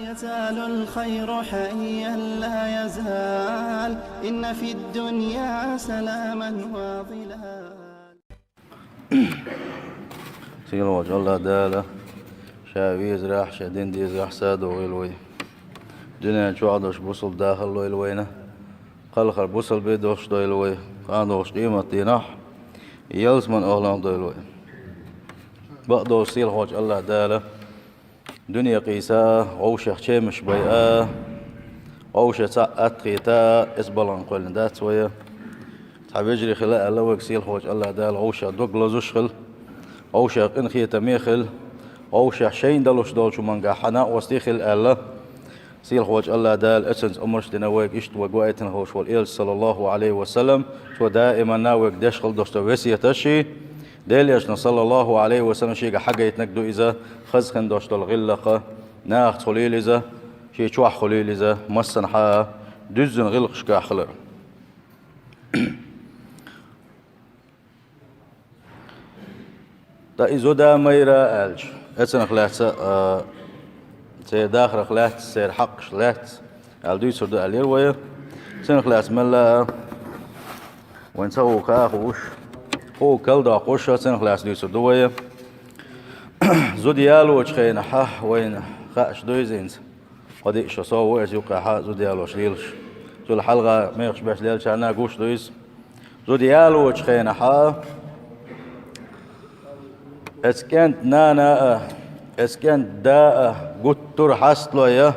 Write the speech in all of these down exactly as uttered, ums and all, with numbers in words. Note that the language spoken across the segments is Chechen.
يزال الخير حيا لا يزال، إن في الدنيا سلاما وظلال. Сийлахьчу АллахӀ Дала Ша везарехь, Ша дин дезарехь садо гӀийла вай. Дуьнен чохь долуш бусалба дахар лойла вайна. Кхалхар бусалба долуш дойла вай. Кхана долуш къематдийнахь ялсаман охӀланах дойла вай. Бакъдолуш Сийлахьчу АллахӀ Дала дуьне къийса, вовшех чемаш байа, вовшех цхьаъ атта хета, эс балгӀан кхоьллина дац вай. Цхьа вежарий хила аьлла вайга Сийлахьчу АллахӀ Дала вовшех дог лозуш хила, вовшех къинхетаме хила, вовшех шайна далуш долчу мангахь хьан накъостий хила аьлла. Сийлахьчу АллахӀ Дала эцанца омраш дина вайга иштта вай гойтина ховш волу Элча, саллаллаху Ӏалайхи ва саллам, цо даиманна вайга деш хила долуш долу весеташ ши. Делан Элчано, саллаллаху Ӏалайхи ва саллам, шега хьагайтинарг ду иза, хаза хин долуш долу гӀиллакха, нахаца хуьлийла иза, шен чохь хуьлийла иза, массанхьа дуьззина гӀиллакхашкахь хилар. Ткъа и зуда майра аьлча, эцанах лаьцна, а, церан дахарх лаьцна, церан хьакъаш лаьцна аьлла дуьйцур ду аьллера вай. Цунах лаьцна мел а вайн ца гӀу хаа хууш, хӀу калдоккхуш, цунах лаьцна дуьйцур ду вай. Зуда ялочу хенахьа вайна хаач дуьйзинца. Кхо-диъ шо сов ву иза юккъехьа зуда ялош лелаш. Цул хьалха мехаш беш лелачарна гуш ду иза. Зуда ялочу хенахьа эцу кӀентан нана а, эцу кӀентан да а гуттар а хьасталой,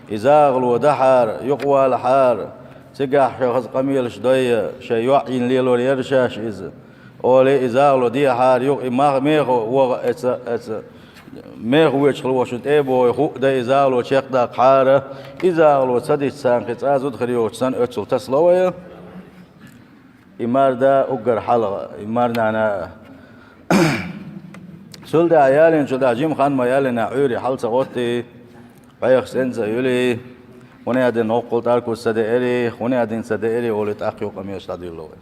и загӀало дахьара, юкъавалахьара, цигахь шайн хаза къамелаш дой, шайн йоӀ йина лелор яра шаьш иза. Олий, и загӀало дехьара юха и мах-, меха вогӀу эца, эца меха вечу хила волчун тӀе а бохий, хӀуъа дан и загӀало чекхдаккхахьара, и загӀало ца дича царна кхин цкъа а зуда хир йоцуш санна, оццул тасало вай. И марда уггар хьалха, и марнана а. Цул тӀаьхьа ялийначул тӀаьхьа жима хан ма ялийна, Ӏуьйре хьал ца гӀоттий, бӀеха стенца а юлий, хӀунда аьлла дина гӀоккхул тӀаркуз ца деарий, хӀунда аьлла дина ца деарий, олий тӀаккха юкъа меш дӀадуьллу вай.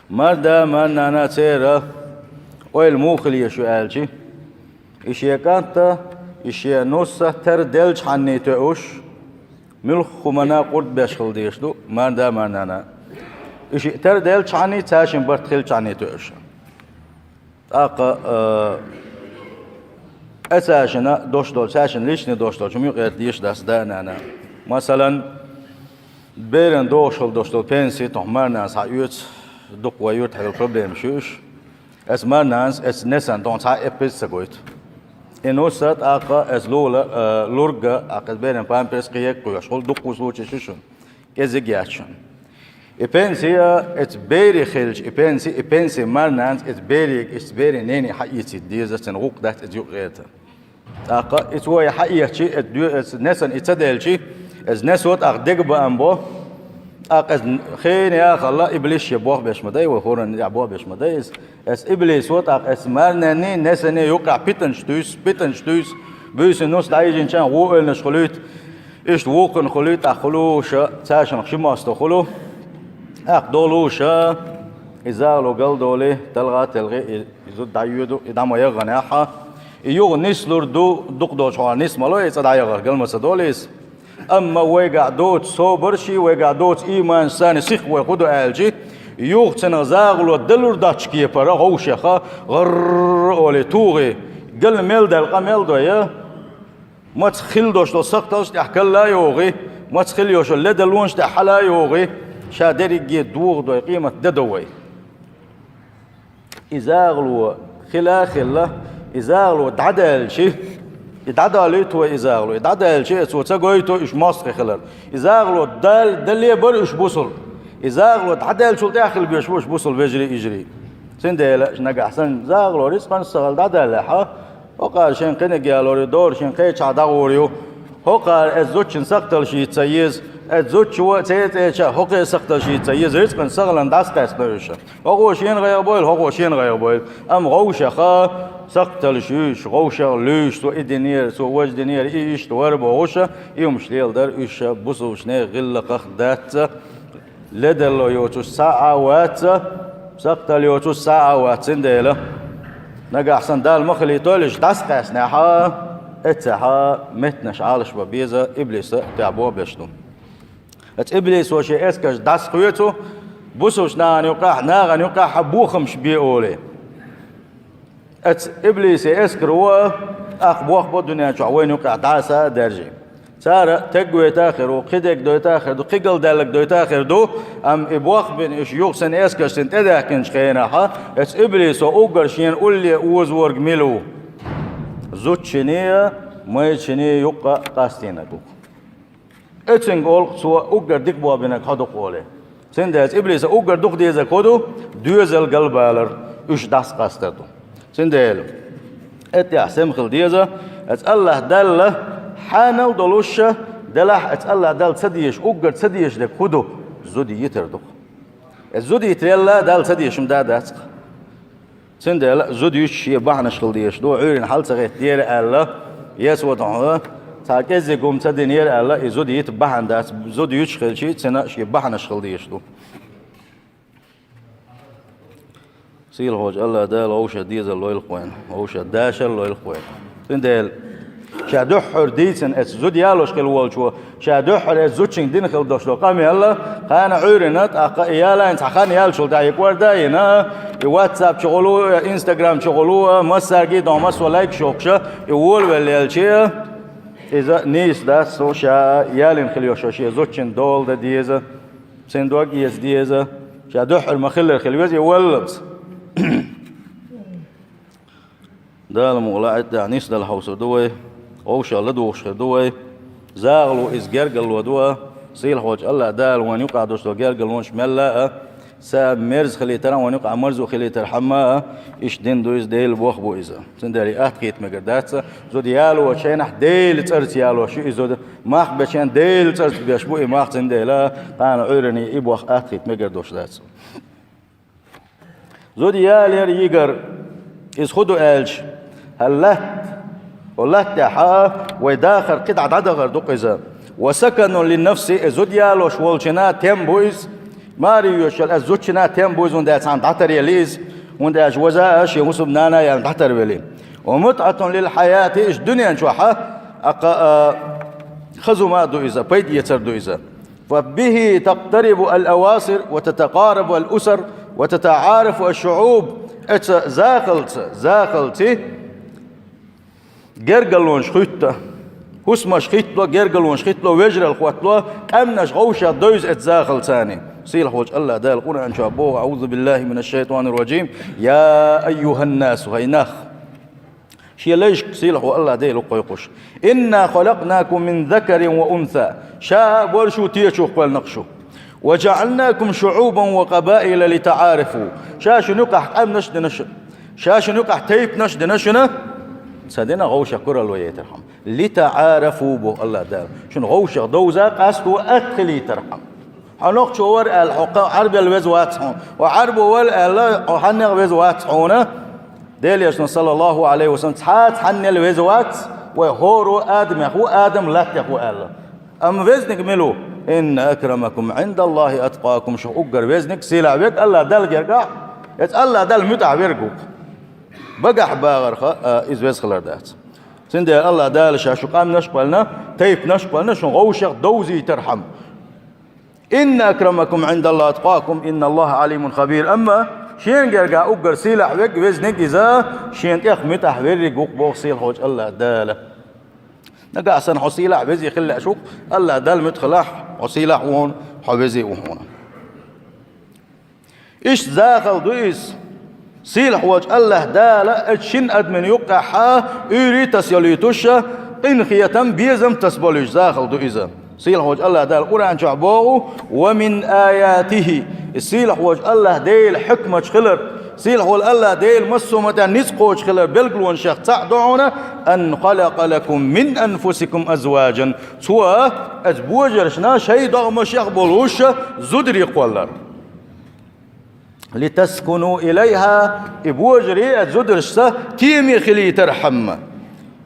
Марда, марнана церан ойла муха хила еза шу аьлча, и шен кӀант а, и шен нус а тера делчхьанний тоьуш, муьлхха хӀуманна къурд беш хила дезаш ду марда, марнана. И шиъ тера делчхьанний цаьшин барт хилчхьанний тоьуш. ТӀаккха, а, цаьшинна дош долчу, цаьшинна личный дош долчу хӀума юкъера деша дац да а, нана а. Масалан, беран догӀуш хила долуш долу пенси тхуна марнанас схьаоьцу, дукха вай юьртахь йолу проблемаш ю уьш. Эцу марнанас, эцу несана тхуна цхьа а эппиз а ца гойту. И нус а тӀаккха эцу лула, а, лург а, тӀаккха эцу беран памперс кхиъ а кхоьхьуш, хӀума дуккха случай шу шуна. КӀезиг яц шуна. И пенси а эцу берийн хилча, и пенси, и пенси марнанас эцу берийн, эцу берийн нене хьаэцийта деза, цуьнан гӀуллакх дац иза юкъагӀерта. ТӀаккха и цо и хьаэцчи, эцу доь-, эцу несана и ца делчи, эцу несо тӀаккха дегабаам бо, тӀаккха эцу хенан яхалла иблис шен бох беш ма дай, вай хӀоранна тӀехь бох беш ма дай иза. Эцу иблисо тӀаккха эцу марнанний, несанний юккъехь питанаш туьйсу, питанаш туьйсу, буьйсанна нус дӀайижинчарна вон ойланаш хуьлуьйту, иштта вукхунна хуьлуьйту, тӀаккха хуьлуша, цаьшинах ши мостагӀа хуьлу, тӀаккха долуша, и загӀало галдолий, талха а телхий, и, и зуда дӀайоьду, и дӀа ма яхханехьа, и юха нислур ду, дукха долчу хьолахь нис ма ло, и цӀа дӀаяхарх гал ма ца долу иза. Амма вайгахь доцу собарший, вайгахь доцу ийманаш санна сих вай хӀун ду аьлчи, юха цунах загӀало далур доцчу кепара, гӀовшеха, гӀарр олий, тухий, гал мел даьлла къамел дой, маца хила долуш долу сакхталш тӀехь калла а йогӀий, маца хила йолуш йолу ледалонаш тӀехь хьала а йогӀий, ша дерриге а дохадой, къемат де до вай. И загӀало хила а хилла, и загӀало дӀадаьлчи, и дӀадолуьйту вай и загӀало, и дӀадаьлчи, цо ца гойту уьш мостагӀий хилар. И загӀало дал-, дале а бара уьш бусул. И загӀало дӀадаьллачул тӀаьхьа хила безаш бу уьш бусул вежарий, йижарий. Цундела нагахь санна загӀало рицкъанца ца хилла дӀадаьллехьа, хӀокхара шайн кхиниг ялор ю, дора шайн кхечахь дӀагӀур ю. ХӀокхара эцу зудчун сакхталш йийца ца еза, эцу зудчо а цӀе-цӀеча хӀокхе сакхталш йийца ца еза, рицкъан сахалан дӀасакхаьчна уьш. ХӀокхо шена гӀайгӀа бойла, хӀокхо шена гӀайгӀа бойла. Амма гӀовшаха сакхталш юьйш, гӀовшах луьйш, цо и динера, цо важа динера, и иштта вара бохуша, и хӀумаш леладар уьш бусулбанех гӀиллакхах дац. Ледало йоцуш цхьа а вац, сакхтал йоцуш цхьа а вац, цундела Нагахь санна Дала ма хилийтойла, уьш дӀасакъаьстинехь, эццехь меттанаш Ӏалашбан беза, иблиса тӀехь бохбеш ду. Эцу иблисо шен эскарш дӀасакхоьцу, бусалба нахана юкъахь, нахана юкъахь бохамаш бе олий. Эцу иблисан эскаро тӀаккха бохбо дуьнен чохь вайна юкъахь дӀаса а даьржий. Цара тегвайта а хир ву, кхидерг дойта а хир ду, кхин галдаьлларг дойта а хир ду, амма и бохбина уьш юха санна эскарш санна тӀедаьхкинчу хенахь, эцу иблисо уггар шена улле озорг мила ву? Зудчунний, майрачунний юккъе къастийнарг ву. Оцуьнга олу-кх цо уггар дика бохбинарг хьо ду-кх олий. Цундела иблисан уггар дукха дезарг хӀун ду? Доьзал галбалар, уьш дӀасакъастар ду. Цундела, эттехь сема хила деза, эцу АллахӀ Далла хьанал долуш а, делахь эцу АллахӀ Далла ца дезаш, уггар ца дезаш дерг хӀун ду? Зуда йитар ду-кх. Эцу зуда йитарал Далла ца дезаш хӀума дац-кх. Цундела зуда юьтуш шен бахьанаш хила дезаш ду, Ӏуьйранна хьала ца гӀеттинера аьлла, я цо тхьо цхьа кӀеззиг хӀума ца динера аьлла, и зуда йита бахьана дац, зуда юьтуш хилча, цуьнан шен бахьанаш хила дезаш ду. Сийлахьчу АллахӀ Дала вовшашна дезар лойла-кх вайна, вовшашна дашар лойла-кх вайна. Цундела ша дуьххьара дийцина эцу зуда ялош хилла волчо, ша дуьххьара эцу зудчуьнга дина хила долуш долу къамел, кхана Ӏуьйранна, тӀаккха и ялийна цхьа хан яьллачул тӀаьхьа и кӀордийна, и WhatsApp чухула, Instagram чухула, массаьрга а дохьо массо лайкаш йохкуш, и волавелла елча, иза нийса дац, со ша ялийна хила йолуш йолу шен зудчун дола дан деза, цуьнан дог эца деза, ша дуьххьара ма-хиллара хила веза и валлалц. Дала мукъ лахь, эттехь нисдала хьовсур ду вай, вовшех ладугӀуш хир ду вай. ЗахалоӀ иза гергарло ду а, сийлахьчу АллахӀ Дала вайна юкъахь долуш долу гергарлонаш мелла а, ша мерза хилийтархьама, вайна юкъахь марзо хилийтархьама а, иштта дина ду иза, Делан бохам бу иза. Цундела и атта хийта мегар дац, зуда ялочу хенахь Делан цӀарца ялош ю и зуда, мах бечу хенахь Делан цӀарца беш бу и мах, цундела кхана Ӏуьйранна и бохам атта хийта мегар долуш дац. Зуда ялор, йигор, иза хӀун ду аьлча, хӀара латта, хӀокху латта тӀехь вай дахар кхидӀа дӀадахар ду-кх иза. Ва саканун линнафси, и зуда ялош волчунна тем бу иза. Маре йоьшуш йолу эцу зудчунна тем бу иза, хӀунда аьлча цхьаьна дӀатаръяла иза, хӀунда аьлча ваза а, шен хӀусамна нана а яьлла дӀатарвелла. Ва мутӀатун лилхьаяти, иштта дуьнен чохь а, а, хаза хӀума а ду иза, пайда эцар ду иза. فبه تقترب الأواصر وتتقارب الأسر وتتعارف الشعوب. Эцу захалца, захалца гергарлонаш хӀутту, хӀусамаш хӀиттало, гергарлонаш хӀиттало, вежаралла хӀоттало, къаьмнаш вовшех довза эцу захалцани. Сийлахьчу АллахӀ Дала Къуръан чохь боху: أعوذ بالله من الشيطان الرجيم. يا أيها الناس, хӀай нах! Шен лайшка сийлахьчу АллахӀ Дела кхойкхуш: إنا خلقناكم من ذكر وأنثى. Ша боршу, тешо кхоьллина-кх шу. وجعلناكم شعوبا وقبائل لتعارفوا. Ша шуна юкъахь къаьмнаш а дина шуна, ша шуна юкъахь тайпанаш а дина шуна, ца дина вовшех куралла вайтархьама. لتعارفوا, боху АллахӀ Дала. Шуна вовшех довза, къасто атта хилийтархьама. Хьо нохчо вара аьлла, хьо кхин Ӏарбел веза вац хьуна. Хьо Ӏарбо вара аьлла, хьо хьаннех веза вац хьуна. Делан Элчано, саллаллаху Ӏалайхи ва саллам, цхьа а цхьаннел веза вац, вай хӀора адамех ву, адам латтех ву аьлла. Амма везниг мила ву? إن أكرمكم عند الله أتقاكم. Шух уггар везниг, сийлахь верг АллахӀ Далла гергахь, эцу АллахӀ Далла муьтӀахь верг ву-кх. Багахь багӀарх а, иза веза хилар дац. Цундела АллахӀ Дала ша шу къаьмнаш а кхоьллина, тайпанаш а кхоьллина, шуна вовшех довзийтархьама. إن أكرمكم عند الله أتقاكم إن الله عليم خبير. Амма шена гергахь уггар сийлахь верг, везниг иза, шена тӀех муьтӀахь верриг ву-кх, боху сийлахьчу АллахӀ Дала. Нагахь санна хьо сийлахь, веза хила лаьаш ву-кх, АллахӀ Далла муьтӀахь хилахь, хьо сийлахь ву хьуна, хьо веза ву хьуна. Иштта захалла ду иза. Сийлахьчу АллахӀ Дала оцу шина адамна юккъехь уьйрий тасайолуьйтуш, къинхетам, безам тасаболуьйтуш захалла ду иза. Сийлахьчу АллахӀ Дала Къуръан чохь боху: ومن آياته. И сийлахьчу АллахӀ Делан хьикматаш хилар, сийлахь волу АллахӀ Дела массо а ма тӀехь ницкъ кхочуш хилар, билгалонех цхьаъ ду хьуна: أن خلق لكم من أنفسكم أزواجا. Цо оцу божаршна шайн догӀмашех болуш зударий кхоллар. لتسكنوا إليها, и божарий оцу зударшца теме хилийтархьама.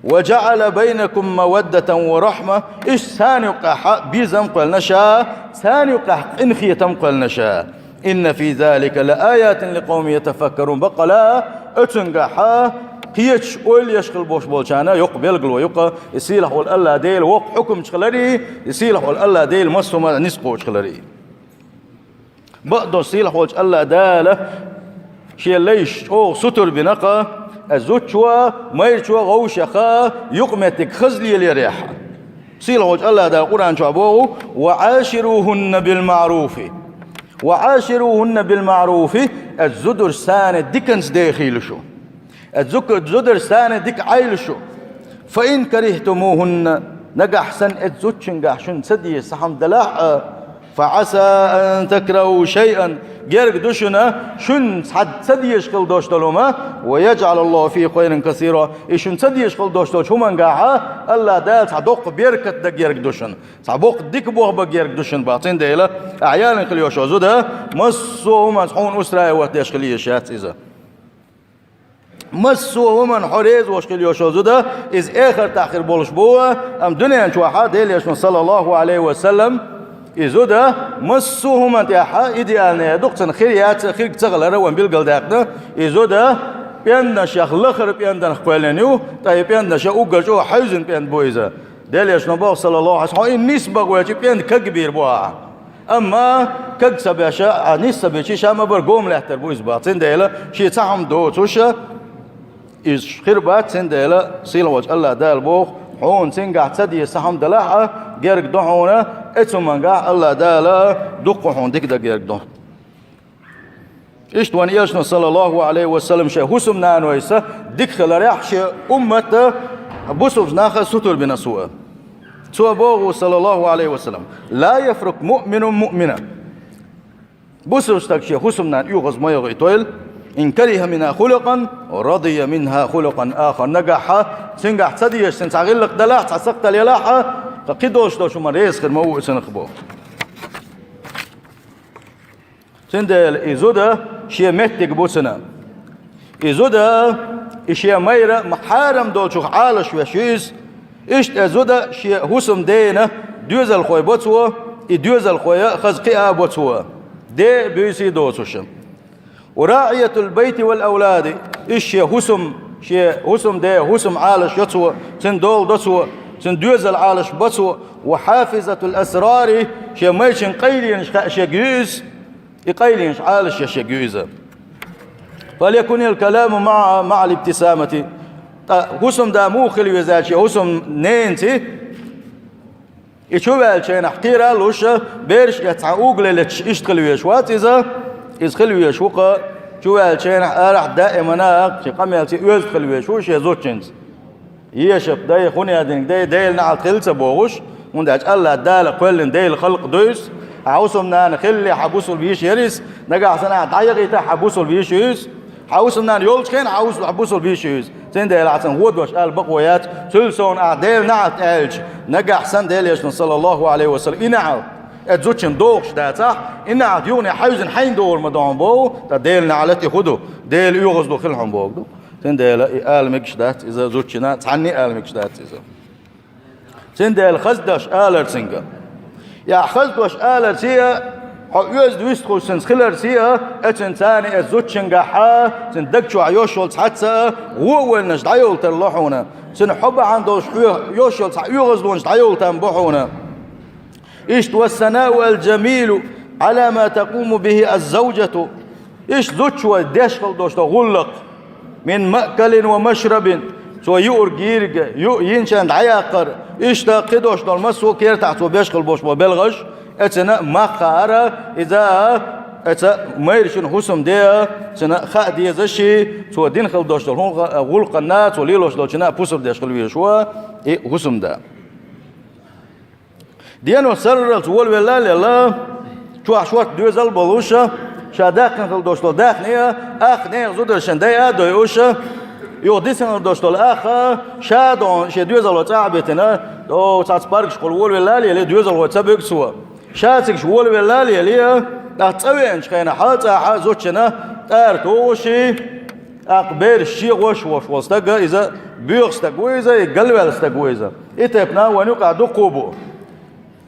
وجعل بينكم مودة ورحمة, иштта царна юккъехь безам кхоьллина ша, царна юккъехь къинхетам кхоьллина ша. إن في ذلك لآيات لقوم يتفكرون. Баккъала, Оцунгахьа кхечуьнга ойла еш хила болуш болчарна йоккха белгало ю-кх, и сийлахь волу АллахӀ Дела воккха хьукмаш хиларе, и сийлахь волу АллахӀ Дела массо а хӀуманна ницкъ кхочуш хиларе. Бакъдолуш сийлахь волчу АллахӀ Дала Шен лайш чӀогӀа сутара бина-кх, зудчо, майрачо вовшах юкъаметтиг хаза лелорехь. Сийлахь волчу АллахӀ Дала Къуръан чохь боху: «Ва Ӏаширухунна бил маъруфи». «Ва Ӏаширухунна бил маъруфи», зударшца диканца дехийла шу. Зук-, зударшца дика Ӏайла шу. «Фа ин карихтумухунна», нагахь санна эцу зудчуьнгахь шуна ца деза хӀума делахь а, «фа Ӏаса ан такраху шайъан», герга ду шуна, шуна цхьа ца дезаш хила долуш долу хӀума, «ва яжӀалаллаху фихи хайран касира», и шуна ца дезаш хила долуш долчу хӀумангахьа АллахӀ Дала цхьа доккха беркат дан герга ду шуна. Цхьа боккха дика боху бан герга ду шуна бах. Цундела, ахьа ялийна хила йолуш йолу зуда, массо а хӀуманца хьуна устраивать деш хила езаш яц иза. Массо а хӀуманна хьо реза волуш хила йолуш йолу зуда, иза эхартахь хир болуш бу, амма дуьнен чохьа Делан Элчано, саллаллаху Ӏалайхи ва саллам, и зуда массо а хӀуманна тӀехьа идеальная ду-кх, цуьнан хир яц а, хирг ца хилар а вайна билгалдаьккхина, и зуда пӀенданашех лахара пӀенданах кхоьллина ю, ткъа и пӀенданаш уггар чӀогӀа хьаьвзина пӀенда бу иза. Делан Элчано боху, саллаллаху Ӏалайхи ва саллам, хьо и нисбан гӀоьртича пӀенда каг бийр бу ахьа. Амма каг ца беш, а нис ца бича, ша ма-барра гома лаьттар бу иза бах. Цундела шен цхьа хӀума доцуш, иза хир бац, цундела сийлахь волчу АллахӀ Дала боху, хьуна цуьнгахь ца деза цхьа хӀума делахь а, герга ду хьуна, эцу хӀумангахь АллахӀ Дала дуккха хьуна дика дан герга ду. Иштта вайн Элчано, саллаллаху Ӏалайхи ва саллам, шен хӀусамнанойса дика хиларехь, шен уммат бусулба нах сутара бина цо. Цо боху, саллаллаху Ӏалайхи ва саллам: «Ла яфрукъ муъминун муъмина». Бусулба стаг шен хӀусамнана оьгӀаз ма йохуьйтойла, «ин кариха минха хулукъан, радия минха хулукъан ахар». Нагахьа цуьнгахь ца дезаш цхьа гӀиллакх делахь, цхьа сакхтал елахь а, ткъа кхидолуш долчу хӀуманна реза хир ма ву и цунах боху. Цундела и зуда шен меттиг бу цуьнан. И зуда, и шен майра ма-, хьарам долчух Ӏалаш веш ю иза. Иштта и зуда шен хӀусамдена доьзалхой бо цо, и доьзалхой а хаза кхиа а бо цо, де а, буьйса а доцуш. «Ва раӀиятул байти вал авлади», иза шен хӀусам, шен хӀусамде хӀусам Ӏалаш йо цо, цуьнан дола до цо, цуьнан доьзал Ӏалаш бо цо, «ва хьафизатул асрари», шен майрачун къайленаш хаа шега ю иза, и къайленаш Ӏалаш еш шега ю иза. «Фалякунил каламу маъа, маъал ибтисамати». Ткъа хӀусамда муха хила веза аьлча, хӀусамненаций, и чу ваьллачу хенахь кхера а луш, бераш а эцна цхьа угла леташ иштта хила везаш вац иза, иза хила везаш ву-кх чу ваьллачу хенахь арахь даимана шен къамелций оьзда хила везаш ву шен зудчуьнца. Ешап дай, хӀунеадинг дай, Делан неӀалт хила ца бохуш, хӀунда аьлча АллахӀ Дала кхоьллина Делан халкъ ду иза. Хьан хӀусамнана хиллехь, хьан бусулба йиш яра иза, нагахь санна ахь дӀаяхийтахь, хьан бусулба йиш ю иза. Хьан хӀусамнана йолчу хенахь хьан хӀус-, хьан бусулба йиш ю иза. Цундела ахь цунна вон дош ала бакъо яц, цуьнан совнаха ахь Делан неӀалт аьлча, нагахь санна Делан Элчано, саллаллаху Ӏалайхи ва саллам, и неӀалт, э, зудчунна дохуш дацахь, и неӀалт юхане хьаьвзина хьайна догӀур ма ду хьуна боху, ткъа Делан неӀалт и хӀун ду, Делан оьгӀазло хила хьуна боху ду. Цундела и ала мегаш дац иза зудчунна, цхьанне а ала мегаш дац иза. Цундела хаза дош алар цуьнга. Ахь хаза дош аларций а, хьо оьзда вистхуьссинца хиларций а, эцуьнца, эцу зудчуьнгахьа, цуьнан даг чохь йолуш йолу цхьацца а, вон а вевнаш дӀайолу тарло хьуна. Цуьнан хьо бахьана долуш хьоьга йолуш йолу цхьа оьгӀазлонаш дӀайолу там бу хьуна. Иштта: «Вассанау ал-джамилу Ӏала ма такъуму бихи аз-завджату». Иштта зудчо деш хила долуш долу гӀуллакх, «мин маъкалин ва машрабин», цо юург-йийриг, юа йинчарна дӀаяккхар, иштта кхидолуш долу массо а кертахь цо беш хила болуш болу белхаш, эцна мах хаара, иза а, эца майрачун хӀусамде а, цуьнан хаа дезаш, цо дина хила долуш долу хӀун-, гӀуллакхана, цо лелош долчунна а пусар деш хила везаш ву и хӀусамда. Дено сарралц волавелла а лелла, чохь шорта доьзал а болуш, ша даьккхина хила долуш долу даьхни а, ах нехан зударшна дайа а дойуш, юха дисина хила долуш долу ах а, ша а догӀна шен доьзалхо цӀа а битина, о, цхьацца паргашкахула волавелла а лелий, доьзалхо ца буьгу цо. Ша цига волавелла а лелий, ах цӀа веанчу хенахь, цӀахь а зудчунна тӀара тухуш, ТӀаккха бераш шен гӀош волуш волу стаг, иза боьха стаг ву иза, и галваьлла стаг ву иза. И тайпана вайн юкъахь дуккха а бу.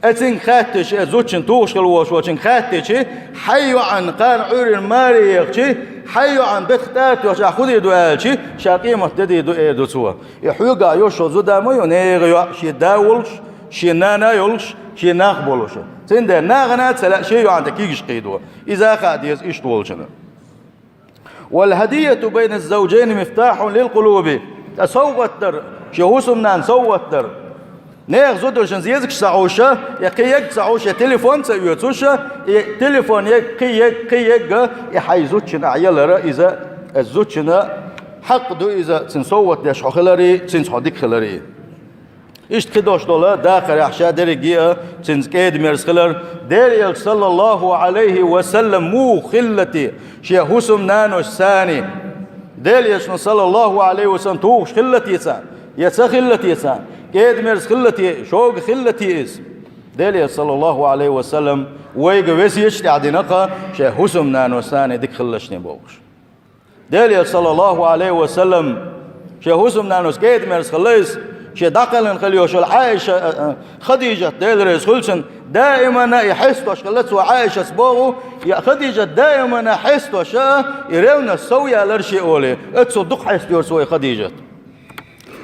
Э, цуьнга хаьттича, э, зудчун тухуш хила волуш волчуьнга хаьттича, хьайн йоӀанна кхана Ӏуьйранна маре ехача, Хьайн йоӀан бетах тӀатоьхча, ахь хӀун дийр ду аьлча, ша къематде дийр ду, эр ду цо. И хьоьгахь йолуш йолу зуда ма ю нехан йоӀ, шен да волуш, шен нана йолуш, шен нах болуш. Цундела нахана а ца лаьа шен йоӀана тӀе кегаш кхийдо. Иза а хаа деза иштта волчунна. «والهدية بين الزوجين مفتاح للقلوب». Ткъа совгӀат дар шен хӀусамнанна, совгӀат дар. Нехан зударшна зезагаш ца хьуш, я кхин ерг ца хьуш, я телефон ца оьцуш, и телефон ерг, кхин ерг, кхин ерг, и хьайн зудчунна ахь ялар, иза, иза зудчунна хьакъ ду иза, цуьнан совгӀат деш хьо хилар, цуьнца хьо дика хилар. Иштта кхидолуш долу дахарехь ша дерриге а цуьнца кӀеда-мерза хилар. Делан Элча, саллаллаху Ӏалайхи ва саллам, муха хилла те шен хӀусамнаношца? Делан Элчано, саллаллаху Ӏалайхи ва саллам, тухуш хилла те царна? Я ца хилла те царна? КӀеда-мерза хилла те, шога хилла те иза? Делан Элча, саллаллаху Ӏалайхи ва саллам, вайга весеташ тӀехь дина-кх, шен хӀусамнаношца дика хилалаш бохуш. Делан Элча, саллаллаху Ӏалайхи ва саллам, шен хӀусамнаношца кӀеда-мерза хилла иза, шен дӀакхелхина хилла йолуш йолу Ӏайша, а, а, Хадижат, Дела реза хуьлда цунна, даимана и хьестош хилла цо Ӏайшас боху, я Хадижат даимана хьестош а, и ревнаш сов ялара шен олий, оццул дукха хьестайора цо и Хадижат.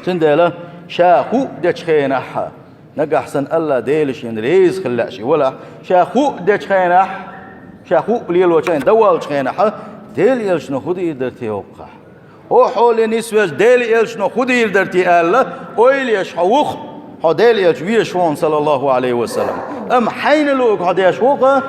Цундела ша хӀуъа дечу хенахь, нагахь санна АллахӀ Дела шена реза хила лаьа шен валахь, ша хӀуъа дечу хенахь, ша хӀуъа лелочу хенахь, дан волчу хенахь, Делан Элчано хӀун дийр дара те хӀокхахь? ХӀокху хьоле нисвеш Делан Элчано хӀун дийр дара те аьлла, ойла еш хьо ву-кх, хьо Делан Элча везаш ву хьуна, саллаллаху Ӏалайхи ва саллам. Амма хьайна луург хьо деш ву-кх,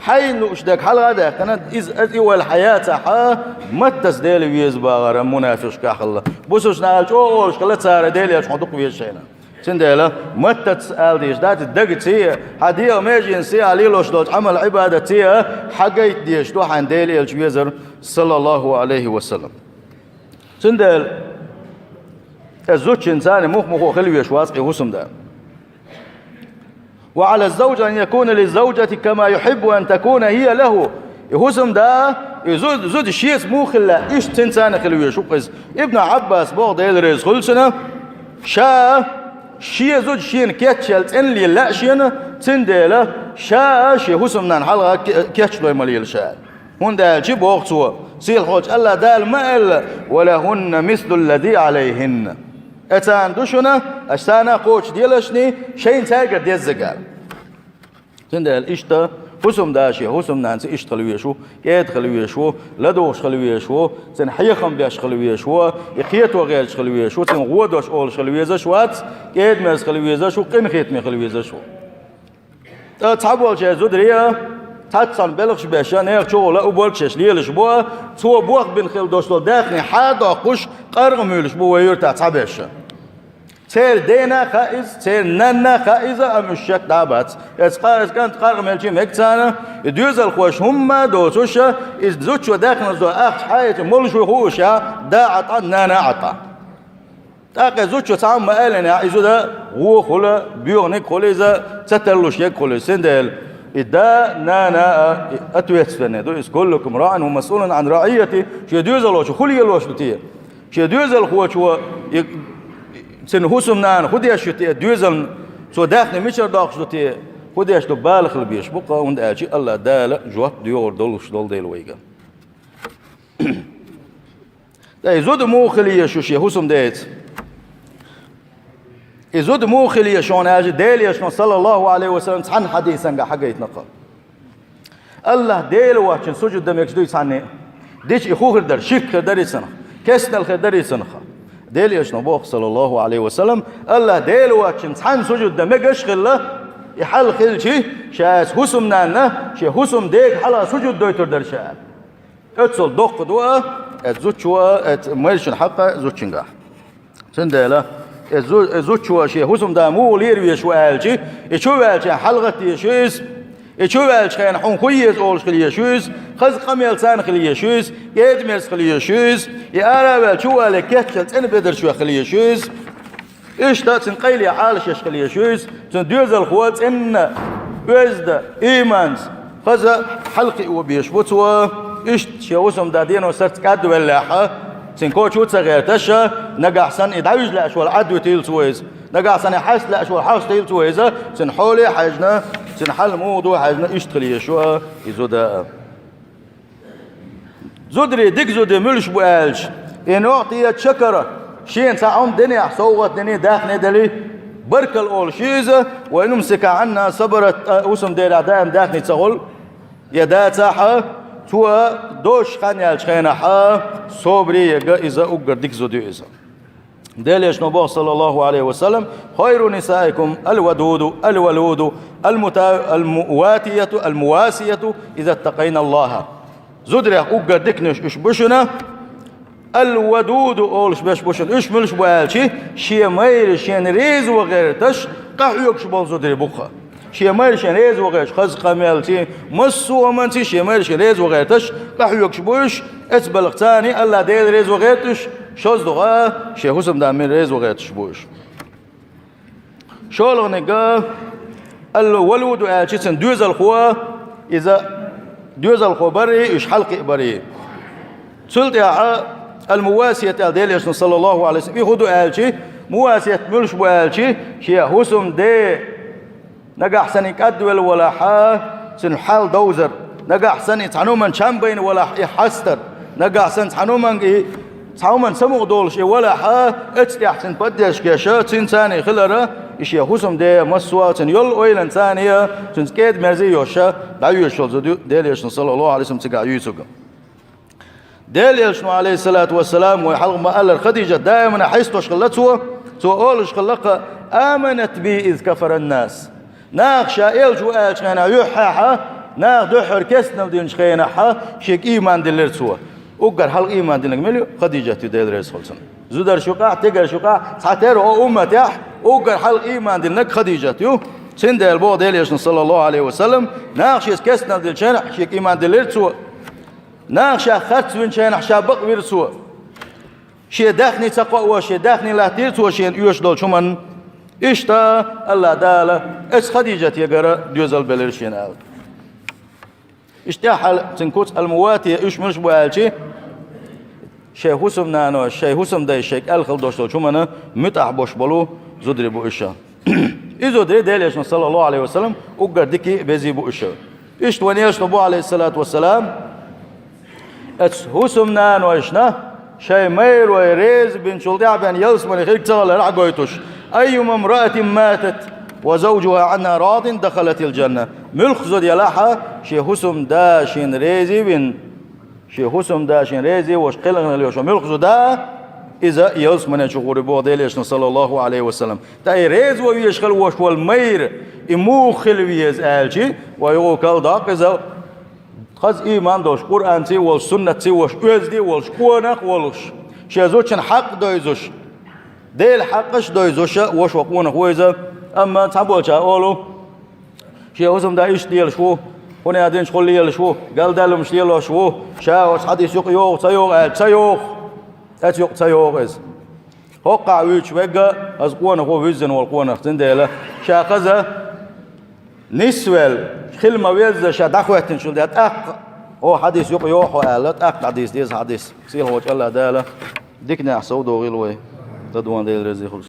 хьайна лууш дерг хьалха а даьккхина, иза, иза и ойла хьан яцахь, маттаца Дела веза бахара мунафикъашкахь хилла. Бусалбанаш аьлла чӀогӀа олуш хилла цара Делан Элча хьо дукха везачу хенахь. Цундела маттаца ала дезаш дац, дагаций а, хьан дегӀан меженаций а, хьан лелош долчу Ӏамал-Ӏибадатций а хьан гайта дезаш ду хьайна Делан Элча везар, саллаллаху Ӏалайхи ва саллам. Цундела иза зудчунна царна мух-мухо хила везаш вац и хӀусамда. «وعلى الزوج أن يكون للزوجة كما يحب أن تكون هي له». И хӀусамда, и зу-, зуда шеца муха хила лаьа, иштта цуьнца а хила везаш ву-кх иза. Ибн Ӏаббаса боху, Дела реза хуьлда цунна, ша, шен зуда шена кечъяла цӀена лела лаьа шена, цундела ша шен хӀусамнанна хьалха ке-, кечдой ма лела ша. ХӀунда аьлча боху цо, сийлахьчу АллахӀ Дала ма аьлла: «ولهن مثل الذي عليهن». Э, царна ду шуна, аша царна кхочушделаш шайна цаьргара деззиг аьлла. Цундела иштта хӀусамда шен хӀусамнанца иштта хила везаш ву, кӀеда хила везаш ву, ладугӀуш хила везаш ву, цуьнан хьехам беш хила везаш ву, и кхето гӀерташ хила везаш ву, цуьнан гӀо дош олуш хила везаш вац, кӀеда-мерза хила везаш ву, къинхетаме хила везаш ву. ТӀаккха цхьаболчеран зударий а, цхьаццанна белхаш беш а, нехан чухула уборка еш лелаш бу а, цо бохбина хилла долуш долу даьхни хьа а доккхуш, къаркъа муьйлуш бу вай юьртахь цхьаберш а. Церан дена а хаьа иза, церан нанна а хаьа иза, амма уьш шек дӀа а бац. Иза къа-, иза кӀант къаркъа мелча а мега царна, и доьзалхоша хӀумма а доцуш а, иза зудчо даьхназа ахча хьаэца молуш ву хууш а, да Ӏа тӀа, нана а Ӏа тӀа. ТӀаккха и зудчо цхьамма ма аьллинехь, и зуда вон хуьлу, боьханиг хуьлу иза, ца тарлуш ерг хуьлу иза. Цундела и да, нана а, и ответственный ду иза: «كلكم راع ومسؤول عن رعيته». Шен доьзалхочо хӀун лелош ду те? Шен доьзалхочо, и, цуьнан хӀусамнана хӀун деш ю те? Доьзална цо даьхни мичара доккхуш ду те? ХӀун деш ду, бала хила безаш бу-кх, хӀунда аьлча АллахӀ Дала жоп доьхур долуш долу дела вайга. Ткъа и зуда муха хила езаш ю шен хӀусамдеца? И зуда муха хила езаш ю хьуна аьлча, Делан Элчано, саллаллаху Ӏалайхи ва саллам, цхьана хьадисангахь хьагайтина-кх. АллахӀ Дела воцчунна сужуд дан мегаш дуй цхьанне а? Дича и хӀун хир дара? Ширк хир дарий цунах? Кестнал хир дарий цунах? Делан Элчано боху, саллаллаху Ӏалайхи ва саллам, АллахӀ Дела воцчунна цхьанна сужуд дан мегаш а хилла, и хьал хилча, ша иза хӀусамнанна, шен хӀусамдега хьалха сужуд дойтур дара ша. Оццул доккха ду а, оцу зудчо а, оцу майрачун хьакъ а зудчуьнгахь. Цундела, и зу-, и зудчо шен хӀусамда муха лера везаш ву аьлча, и чу ваьлча хьалагӀатта езаш ю иза, и чу ваьллачу хенахь хьуна хӀун еза олуш хила езаш ю иза, хаза къамел царна хила езаш ю иза, кӀеда-мерза хила езаш ю иза, и ара а ваьлла чу а вале кечъяла цӀена бедарш веха хила езаш ю иза. Иштта цуьнан къайле Ӏалашъеш хила езаш ю иза, цуьнан доьзалхо цӀена, оьзда, ийманца, хаза хьалакхио безаш ву цо. Иштта шен хӀусамда дено сарца кӀадвеллехь а, цуьнан коча а ца гӀерташ а, нагахь санна и дӀавижа лаьаш волу Ӏад витийла цо иза, нагахь санна и хьаста лаьаш волу хьастийла цо иза, цуьнан хьоле а хьаьжна, цуьнан хьал муха ду а хьаьжна, иштта хила езаш ю и зуда а. Зударий, дика зударий муьлш бу аьлча, и нугӀтия чакара, шена цхьа Ӏум динехь, совгӀат дина, даьхни дали, баркалла олуш ю иза, ва ин умсика Ӏанна сабарат, а, хӀусамдерехь даим даьхни ца хуьлу, я дацахь, цо дош хан яьллачу хенахь собаре яга иза, уггар дика зуда ю иза. Делан Элчано боху, саллаллаху Ӏалайхи ва саллам: «Хайру нисаикум аль-вадуду, аль-валуду, аль-мута-, аль-муватияту, аль-мувасияту, иза ттакъайна Аллаха». Зударех уггар диканаш уьш бу шуна, аль-вадуду олуш берш бу шуна. Уьш муьлш бу аьлча, шен майра шена реза ван гӀерташ, къахьоьгуш болу зударий бу-кх. Шен майра шен реза ван гӀерташ, хаза къамелций, массо а хӀуманций шен майра шен реза ван гӀерташ, къахьоьгуш бу уьш, эцбаллах царний АллахӀ Дела реза ван гӀерта уьш, шозза дугӀа шен хӀусамда мел реза ван гӀерташ бу уьш. ШолгӀаниг, аль-валуду аьлча, цуьнан доьзалхо, иза доьзалхо барий, уьш хьалакхиа барий. Цул тӀаьхьа аль-мувасият аьлла Делан Элчано, саллаллаху Ӏалайхи ва саллам, и хӀун ду аьлча, мувасият муьлш бу аьлча, шен хӀусамде нагахь санна и кӀадвелла валахь, цуьнан хьал довзар, нагахь санна и цхьана хӀуманна чам байна валахь, и хьастар, нагахь санна цхьана хӀуманга и, цхьа хӀуманна самукъа долуш и валахь, оцу тӀехь цуьнан поддержка еш, цуьнан царний хилар, и шен хӀусамде массо а цуьнан йолу ойланна царний, цуьнца кӀеда-мерза йош, дӀайоьшуш йолу зуда ю, Делан Элчано, саллаллаху Ӏалайхи ва саллам, цигахь юьйцург. Делан Элчано, Ӏалайхиссалату вассалам, вай хьалха ма-аллара, Хадижат даимана хьесташ хилла цо, цо олуш хилла-кх: «Аманат би из кафаран нас». Наха ша элча ву аьллачу хенахь юьххьехь, наха дуьххьара кестнал динчу хенахь, шега ийман диллира цо. Уггар хьалха ийман динарг мила ю? Хадижат ю, Дела реза хуьлда цунна. Зударш юкъахь, тигарш юкъахь, цхьатерра хӀокху умматехь уггар хьалха ийман динарг Хадижат ю. Цундела боху Делан Элчано, саллаллаху Ӏалайхи ва саллам, наха шеца кестнал динчу хенахь, шега ийман диллира цо. Наха ша харц винчу хенахь, ша бакъвира цо. Шен даьхни ца кхоош, шен даьхни латтийра цо шена оьшуш долчу хӀуманна. Иштта АллахӀ Дала оцу Хадижат ягара доьзал белира шена аьлла. Иштта тӀаьххьара цуьнан куц аль-муватия, уьш муьлш бу аьлча, шайн хӀусамнаной, шайн хӀусамдай шайн кӀел хила долуш долчу хӀуманна муьтӀахь болуш болу зударий бу уьш. И зударий Делан Элчано, саллаллаху Ӏалайхи ва саллам, уггар дикий а, безий бу уьш. Иштта вайн Элчано боху, Ӏалайхиссалату вассалам, оцу хӀусамнанойшна шайн майрой реза бинчул тӀаьхьа бен ялсамане хирг ца хилар ахь гойтуш: «Айюма мраатин матат ва завжуха Ӏанха радин дахалатил джанна». Муьлхха зуда ялахь, шен хӀусамда шена реза вина, шен хӀусамда шена реза волуш кхелхина йолуш муьлхха зуда, иза ялсамане чу гӀур ю боху Делан Элчано, саллаллаху Ӏалайхи ва саллам. Ткъа и реза ван везаш хила волуш волу майра, и муха хила веза аьлча, вай юха кхалдаккха иза, хаза ийман долуш, Къуръанций волуш, суннатций волуш, оьзда а волуш, къонах а волуш, шен зудчун хьакъ а дойзуш, Делан хьакъаш а дойзуш, вуьш ван къонах ву иза. Амма цхьаболчара олу, шен хӀусамда иштта лелаш ву, кхунех динчу хула лелаш ву, галдаьллумаш лелош ву, ша оцу хьадис юкъа йогӀу, ца йогӀу аьлча, ца йогӀу. Оцу юкъа ца йогӀу иза. ХӀоккхахь вуьйцуш верг а, хаза къонах ву, вуьззина волу къонах, цундела ша хаза нисвелла, хила ма-веззара ша дӀахӀоьттинчул тӀаьхьа, тӀаккха, хӀокху хьадис юкъа йогӀу хьо аьлла, тӀаккха дӀадийца деза хьадис. Сийлахьчу АллахӀ Дала диканехь совдохийла вай. Тадван Дела реза хуьлда.